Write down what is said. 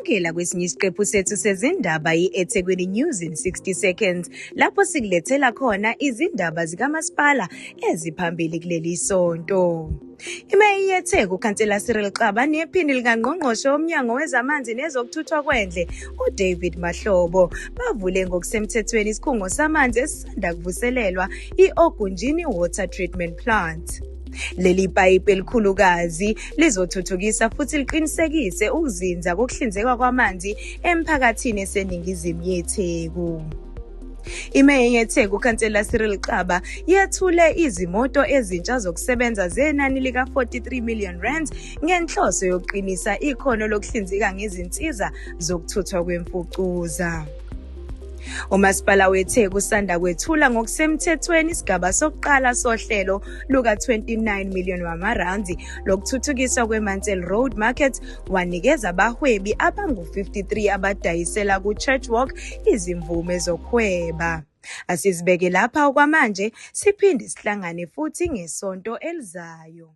Siyakwamukela kwesinye isiqephu sethu sezindaba i-eThekwini News in 60 Seconds lapho sikulethela khona izindaba zikamasipala eziphambili kuleli sonto. IMeya yeTheku uKhansela Cyril Xaba nephini likaNgqongqoshe woMnyango Wezamanzi Nezokuthuthwa Kwendle uDavid Mahlobo bavule ngokusemthethweni isikhungo samanzi esisanda kuvuselelwa i-Ogunjini Water Treatment Plant. Leli payipi elikhulukazi lizothuthukisa futhi liqinisekise ukuzinza kokuhlinzekwa kwamanzi emphakathini eseningizimu yeTheku. IMeya yeTheku uKhansela Cyril Xaba yethule izimoto ezintsha zokusebenza zenani lika-43 million rands ngenhloso yokuqinisa ikhono lokuhlinzeka ngezinsiza zokuthuthwa kwemfucuza. Umasipala weTheku usanda kwethula ngokusemthethweni isigaba sokuqala sohlelo luka-29 million wamarandi lokuthuthukiswa kweMansell Road Market wanikeza abahwebi abangu-53 abadayisela ku-Church Walk izimvume zokuhweba. Asizibeke lapha okwamanje siphinde sihlangane futhi ngesonto elizayo.